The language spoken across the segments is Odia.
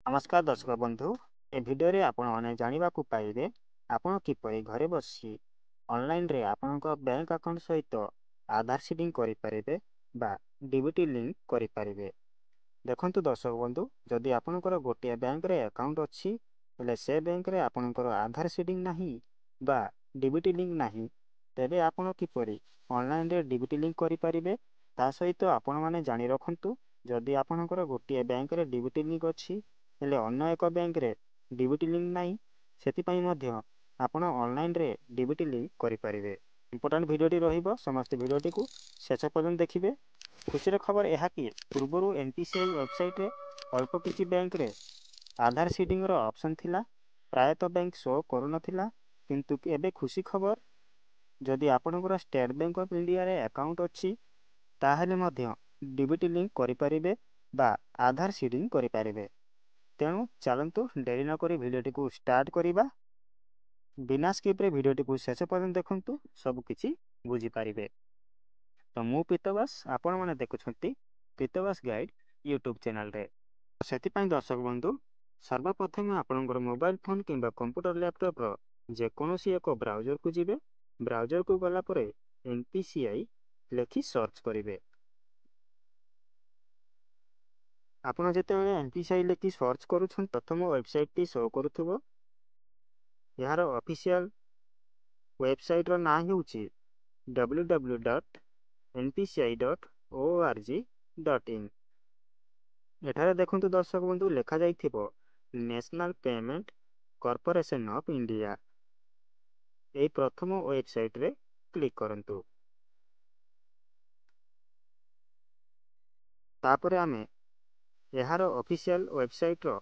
ନମସ୍କାର ଦର୍ଶକ ବନ୍ଧୁ, ଏ ଭିଡ଼ିଓରେ ଆପଣମାନେ ଜାଣିବାକୁ ପାଇବେ ଆପଣ କିପରି ଘରେ ବସି ଅନଲାଇନରେ ଆପଣଙ୍କ ବ୍ୟାଙ୍କ ଆକାଉଣ୍ଟ ସହିତ ଆଧାର ସିଡ଼ିଂ କରିପାରିବେ ବା ଡିବିଟି ଲିଙ୍କ କରିପାରିବେ। ଦେଖନ୍ତୁ ଦର୍ଶକ ବନ୍ଧୁ, ଯଦି ଆପଣଙ୍କର ଗୋଟିଏ ବ୍ୟାଙ୍କରେ ଆକାଉଣ୍ଟ ଅଛି, ହେଲେ ସେ ବ୍ୟାଙ୍କରେ ଆପଣଙ୍କର ଆଧାର ସିଡ଼ିଂ ନାହିଁ ବା ଡିବିଟି ଲିଙ୍କ ନାହିଁ, ତେବେ ଆପଣ କିପରି ଅନଲାଇନରେ ଡିବିଟି ଲିଙ୍କ କରିପାରିବେ। ତା ସହିତ ଆପଣମାନେ ଜାଣି ରଖନ୍ତୁ, ଯଦି ଆପଣଙ୍କର ଗୋଟିଏ ବ୍ୟାଙ୍କରେ ଡିବିଟି ଲିଙ୍କ ଅଛି ହେଲେ ଅନ୍ୟ ଏକ ବ୍ୟାଙ୍କରେ ଡିବିଟି ଲିଙ୍କ ନାହିଁ, ସେଥିପାଇଁ ମଧ୍ୟ ଆପଣ ଅନଲାଇନରେ ଡିବିଟି ଲିଙ୍କ କରିପାରିବେ। ଇମ୍ପୋର୍ଟାଣ୍ଟ ଭିଡ଼ିଓଟି ରହିବ, ସମସ୍ତେ ଭିଡ଼ିଓଟିକୁ ଶେଷ ପର୍ଯ୍ୟନ୍ତ ଦେଖିବେ। ଖୁସିର ଖବର ଏହା କି ପୂର୍ବରୁ ଏନ୍ ପି ସି I ୱେବସାଇଟ୍ରେ ଅଳ୍ପ କିଛି ବ୍ୟାଙ୍କରେ ଆଧାର ସିଡ଼ିଂର ଅପସନ୍ ଥିଲା, ପ୍ରାୟତଃ ବ୍ୟାଙ୍କ ଶୋ କରୁନଥିଲା। କିନ୍ତୁ ଏବେ ଖୁସି ଖବର, ଯଦି ଆପଣଙ୍କର ଷ୍ଟେଟ୍ ବ୍ୟାଙ୍କ ଅଫ୍ ଇଣ୍ଡିଆରେ ଆକାଉଣ୍ଟ ଅଛି, ତାହେଲେ ମଧ୍ୟ ଡିବିଟି ଲିଙ୍କ କରିପାରିବେ ବା ଆଧାର ସିଡ଼ିଂ କରିପାରିବେ। ତେଣୁ ଚାଲନ୍ତୁ ଡେରି ନକରି ଭିଡ଼ିଓଟିକୁ ଷ୍ଟାର୍ଟ କରିବା। ବିନା ସ୍କିପ୍ରେ ଭିଡ଼ିଓଟିକୁ ଶେଷ ପର୍ଯ୍ୟନ୍ତ ଦେଖନ୍ତୁ, ସବୁକିଛି ବୁଝିପାରିବେ। ତ ମୁଁ ପିତବାସ, ଆପଣମାନେ ଦେଖୁଛନ୍ତି ପିତବାସ ଗାଇଡ଼ ୟୁଟ୍ୟୁବ୍ ଚ୍ୟାନେଲରେ। ସେଥିପାଇଁ ଦର୍ଶକ ବନ୍ଧୁ, ସର୍ବପ୍ରଥମେ ଆପଣଙ୍କର ମୋବାଇଲ ଫୋନ୍ କିମ୍ବା କମ୍ପ୍ୟୁଟର ଲ୍ୟାପଟପ୍ର ଯେକୌଣସି ଏକ ବ୍ରାଉଜରକୁ ଯିବେ। ବ୍ରାଉଜରକୁ ଗଲା ପରେ ଏନ୍ ପି ସି I ଲେଖି ସର୍ଚ୍ଚ କରିବେ। ଆପଣ ଯେତେବେଳେ ଏନ୍ ପି ସି I ଲେଖି ସର୍ଚ୍ଚ କରୁଛନ୍ତି, ପ୍ରଥମ ୱେବସାଇଟ୍ଟି ଶୋ କରୁଥିବ। ଏହାର ଅଫିସିଆଲ ୱେବସାଇଟ୍ର ନାଁ ହେଉଛି W W dot N P C I dot O R G dot in. ଏଠାରେ ଦେଖନ୍ତୁ ଦର୍ଶକ ବନ୍ଧୁ, ଲେଖାଯାଇଥିବ national payment corporation of India. ଏହି ପ୍ରଥମ ୱେବସାଇଟ୍ରେ କ୍ଲିକ୍ କରନ୍ତୁ। ତାପରେ ଆମେ ଏହାର ଅଫିସିଆଲ ୱେବସାଇଟ୍ର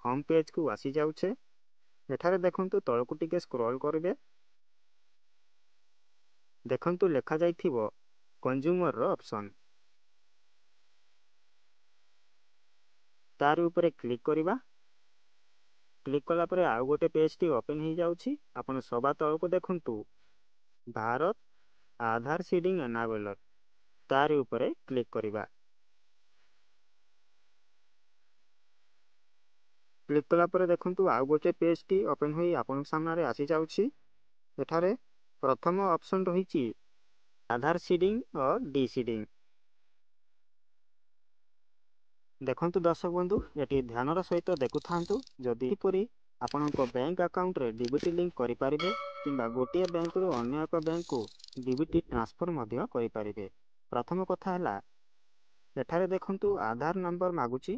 ହୋମ୍ ପେଜ୍କୁ ଆସିଯାଉଛେ। ଏଠାରେ ଦେଖନ୍ତୁ, ତଳକୁ ଟିକେ ସ୍କ୍ରଲ୍ କରିବେ, ଦେଖନ୍ତୁ ଲେଖାଯାଇଥିବ କଞ୍ଜ୍ୟୁମରର ଅପସନ୍, ତାରି ଉପରେ କ୍ଲିକ୍ କରିବା। କ୍ଲିକ୍ କଲା ପରେ ଆଉ ଗୋଟେ ପେଜ୍ଟି ଓପେନ୍ ହେଇଯାଉଛି। ଆପଣ ସବା ତଳକୁ ଦେଖନ୍ତୁ, ଭାରତ ଆଧାର ସିଡ଼ିଂ ଏନାବେଲର, ତାରି ଉପରେ କ୍ଲିକ୍ କରିବା। କ୍ଲିକ୍ କଲା ପରେ ଦେଖନ୍ତୁ ଆଉ ଗୋଟେ ପେଜ୍ଟି ଓପେନ୍ ହୋଇ ଆପଣଙ୍କ ସାମ୍ନାରେ ଆସିଯାଉଛି। ଏଠାରେ ପ୍ରଥମ ଅପସନ୍ ରହିଛି ଆଧାର ସିଡ଼ିଂ ଓ ଡି ସିଡ଼ିଂ। ଦେଖନ୍ତୁ ଦର୍ଶକ ବନ୍ଧୁ, ଏଠି ଧ୍ୟାନର ସହିତ ଦେଖୁଥାନ୍ତୁ, ଯଦି ଏପରି ଆପଣଙ୍କ ବ୍ୟାଙ୍କ ଆକାଉଣ୍ଟରେ ଡିବିଟି ଲିଙ୍କ କରିପାରିବେ କିମ୍ବା ଗୋଟିଏ ବ୍ୟାଙ୍କରୁ ଅନ୍ୟ ଏକ ବ୍ୟାଙ୍କକୁ ଡିବିଟି ଟ୍ରାନ୍ସଫର ମଧ୍ୟ କରିପାରିବେ। ପ୍ରଥମ କଥା ହେଲା, ଏଠାରେ ଦେଖନ୍ତୁ ଆଧାର ନମ୍ବର ମାଗୁଛି,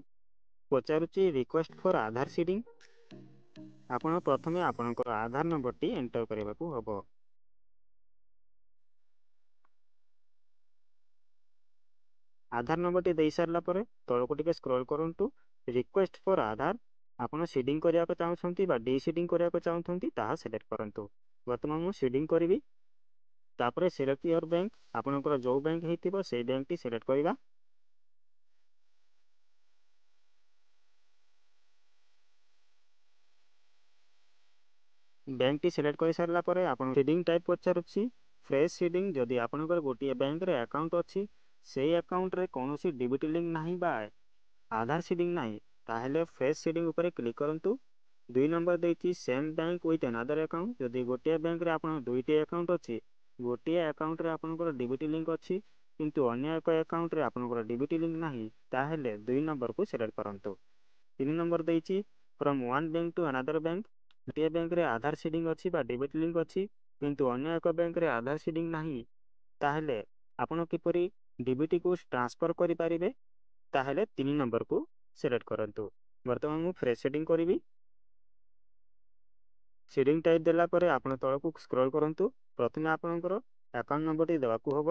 ପଚାରୁଛି ରିକ୍ୱେଷ୍ଟ ଫର୍ ଆଧାର ସିଡ଼ିଂ। ଆପଣ ପ୍ରଥମେ ଆପଣଙ୍କର ଆଧାର ନମ୍ବରଟି ଏଣ୍ଟର କରିବାକୁ ହେବ। ଆଧାର ନମ୍ବରଟି ଦେଇସାରିଲା ପରେ ତଳକୁ ଟିକେ ସ୍କ୍ରୋଲ୍ କରନ୍ତୁ, ରିକ୍ୱେଷ୍ଟ ଫର୍ ଆଧାର। ଆପଣ ସିଡ଼ିଂ କରିବାକୁ ଚାହୁଁଛନ୍ତି ବା ଡି ସିଡ଼ିଂ କରିବାକୁ ଚାହୁଁଛନ୍ତି, ତାହା ସିଲେକ୍ଟ କରନ୍ତୁ। ବର୍ତ୍ତମାନ ମୁଁ ସିଡ଼ିଂ କରିବି। ତାପରେ ସିଲେକ୍ଟ your bank, ଆପଣଙ୍କର ଯେଉଁ ବ୍ୟାଙ୍କ ହେଇଥିବ ସେଇ ବ୍ୟାଙ୍କଟି ସିଲେକ୍ଟ କରିବା। ବ୍ୟାଙ୍କଟି ସିଲେକ୍ଟ କରିସାରିଲା ପରେ ଆପଣ ସିଡ଼ିଂ ଟାଇପ୍ ପଚାରୁଛି, ଫ୍ରେଶ୍ ସିଡ଼ିଂ। ଯଦି ଆପଣଙ୍କର ଗୋଟିଏ ବ୍ୟାଙ୍କରେ ଆକାଉଣ୍ଟ ଅଛି, ସେଇ ଆକାଉଣ୍ଟରେ କୌଣସି ଡିବିଟି ଲିଙ୍କ ନାହିଁ ବା ଆଧାର ସିଡ଼ିଂ ନାହିଁ, ତାହେଲେ ଫ୍ରେଶ୍ ସିଡ଼ିଂ ଉପରେ କ୍ଲିକ୍ କରନ୍ତୁ। 2 ନମ୍ବର ଦେଇଛି same bank with another account. ଯଦି ଗୋଟିଏ ବ୍ୟାଙ୍କରେ ଆପଣ ଦୁଇଟି ଆକାଉଣ୍ଟ ଅଛି, ଗୋଟିଏ ଆକାଉଣ୍ଟରେ ଆପଣଙ୍କର ଡିବିଟି ଲିଙ୍କ ଅଛି କିନ୍ତୁ ଅନ୍ୟ ଏକ ଆକାଉଣ୍ଟରେ ଆପଣଙ୍କର ଡିବିଟି ଲିଙ୍କ ନାହିଁ, ତାହେଲେ 2 ନମ୍ବରକୁ ସିଲେକ୍ଟ କରନ୍ତୁ। 3 ନମ୍ବର ଦେଇଛି from one bank to another bank. ଗୋଟିଏ ବ୍ୟାଙ୍କରେ ଆଧାର ସିଡ଼ିଂ ଅଛି ବା ଡିବିଟି ଲିଙ୍କ ଅଛି କିନ୍ତୁ ଅନ୍ୟ ଏକ ବ୍ୟାଙ୍କରେ ଆଧାର ସିଡ଼ିଂ ନାହିଁ, ତାହେଲେ ଆପଣ କିପରି ଡିବିଟିକୁ ଟ୍ରାନ୍ସଫର କରିପାରିବେ, ତାହେଲେ 3 ନମ୍ବରକୁ ସିଲେକ୍ଟ କରନ୍ତୁ। ବର୍ତ୍ତମାନ ମୁଁ ଫ୍ରେଶ୍ ସିଡ଼ିଂ କରିବି। ସିଡ଼ିଂ ଟାଇପ୍ ଦେଲା ପରେ ଆପଣ ତଳକୁ ସ୍କ୍ରୋଲ୍ କରନ୍ତୁ। ପ୍ରଥମେ ଆପଣଙ୍କର ଆକାଉଣ୍ଟ ନମ୍ବରଟି ଦେବାକୁ ହେବ।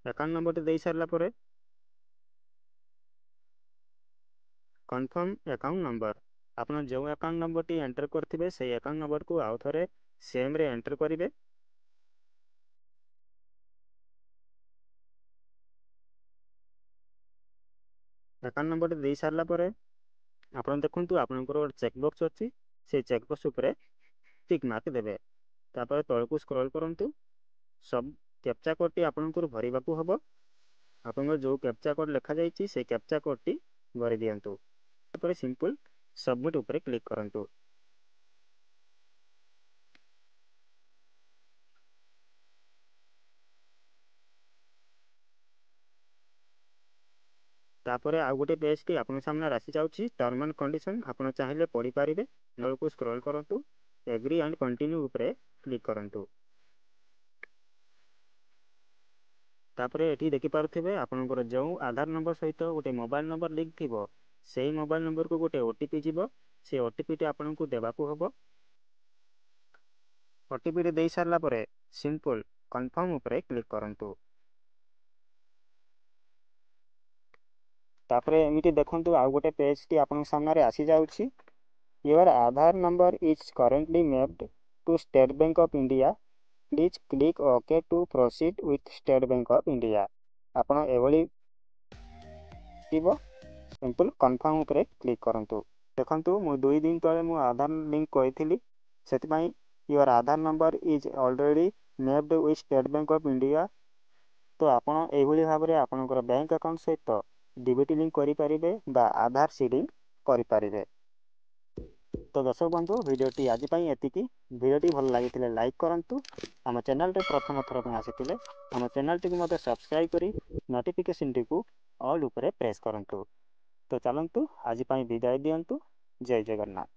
ଆକାଉଣ୍ଟ ନମ୍ବରଟି ଦେଇସାରିଲା ପରେ କନଫର୍ମ ଆକାଉଣ୍ଟ ନମ୍ବର, ଆପଣ ଯେଉଁ ଆକାଉଣ୍ଟ ନମ୍ବରଟି ଏଣ୍ଟର କରିଥିବେ ସେଇ ଆକାଉଣ୍ଟ ନମ୍ବରକୁ ଆଉ ଥରେ ସେମ୍ରେ ଏଣ୍ଟର କରିବେ। ଆକାଉଣ୍ଟ ନମ୍ବରଟି ଦେଇସାରିଲା ପରେ ଆପଣ ଦେଖନ୍ତୁ ଆପଣଙ୍କର ଗୋଟେ ଚେକ୍ ବକ୍ସ ଅଛି, ସେଇ ଚେକ୍ ବକ୍ସ ଉପରେ ଟିକ୍ ମାର୍କ ଦେବେ। ତାପରେ ତଳକୁ ସ୍କ୍ରୋଲ୍ କରନ୍ତୁ, ସବ କ୍ୟାପଚା କୋଡ଼୍ଟି ଆପଣଙ୍କର ଭରିବାକୁ ହେବ। ଆପଣଙ୍କର ଯେଉଁ କ୍ୟାପଚା କୋଡ଼୍ ଲେଖାଯାଇଛି, ସେଇ କ୍ୟାପଚା କୋଡ଼୍ଟି ଭରି ଦିଅନ୍ତୁ। ତାପରେ ସିମ୍ପଲ୍ ସବମିଟ୍ ଉପରେ କ୍ଲିକ୍ କରନ୍ତୁ। ତାପରେ ଆଉ ଗୋଟେ ପେଜ୍ଟି ଆପଣଙ୍କ ସାମ୍ନାରେ ଆସିଯାଉଛି। ଟର୍ମ ଆଣ୍ଡ କଣ୍ଡିସନ୍ ଆପଣ ଚାହିଁଲେ ପଢ଼ିପାରିବେ। ତଳକୁ ସ୍କ୍ରୋଲ୍ କରନ୍ତୁ, ଏଗ୍ରି ଆଣ୍ଡ କଣ୍ଟିନ୍ୟୁ ଉପରେ କ୍ଲିକ୍ କରନ୍ତୁ। ତାପରେ ଏଠି ଦେଖିପାରୁଥିବେ, ଆପଣଙ୍କର ଯେଉଁ ଆଧାର ନମ୍ବର ସହିତ ଗୋଟେ ମୋବାଇଲ ନମ୍ବର ଲିଙ୍କ୍ ଥିବ, ସେଇ ମୋବାଇଲ ନମ୍ବରକୁ ଗୋଟେ OTP ଯିବ। ସେ OTPଟି ଆପଣଙ୍କୁ ଦେବାକୁ ହେବ। OTPଟି ଦେଇ ସାରିଲା ପରେ ସିମ୍ପଲ୍ କନଫର୍ମ ଉପରେ କ୍ଲିକ୍ କରନ୍ତୁ। ତାପରେ ଏମିତି ଦେଖନ୍ତୁ, ଆଉ ଗୋଟେ ପେଜ୍ଟି ଆପଣଙ୍କ ସାମ୍ନାରେ ଆସିଯାଉଛି। Your Aadhaar number is currently mapped to State Bank of India, please click OK to proceed with State Bank of India. ଆପଣ ଏଭଳି ଥିବ, ସିମ୍ପଲ୍ କନଫର୍ମ ଉପରେ କ୍ଲିକ୍ କରନ୍ତୁ। ଦେଖନ୍ତୁ, ମୁଁ 2 ଦିନ ତଳେ ମୁଁ ଆଧାର ଲିଙ୍କ୍ କରିଥିଲି, ସେଥିପାଇଁ your Aadhaar number is already mapped with State Bank of India. ତ ଆପଣ ଏଇଭଳି ଭାବରେ ଆପଣଙ୍କର ବ୍ୟାଙ୍କ ଆକାଉଣ୍ଟ ସହିତ DBT link କରିପାରିବେ ବା ଆଧାର ସିଡ଼ିଂ କରିପାରିବେ। ତ ଦର୍ଶକ ବନ୍ଧୁ, ଭିଡ଼ିଓଟି ଆଜି ପାଇଁ ଏତିକି। ଭିଡ଼ିଓଟି ଭଲ ଲାଗିଥିଲେ ଲାଇକ୍ କରନ୍ତୁ। ଆମ ଚ୍ୟାନେଲରେ ପ୍ରଥମ ଥର ପାଇଁ ଆସିଥିଲେ ଆମ ଚ୍ୟାନେଲଟିକୁ ମଧ୍ୟ ସବସ୍କ୍ରାଇବ୍ କରି ନୋଟିଫିକେସନଟିକୁ ଅଲ୍ ଉପରେ ପ୍ରେସ୍ କରନ୍ତୁ। ତ ଚାଲନ୍ତୁ, ଆଜି ପାଇଁ ବିଦାୟ ଦିଅନ୍ତୁ। ଜୟ ଜଗନ୍ନାଥ।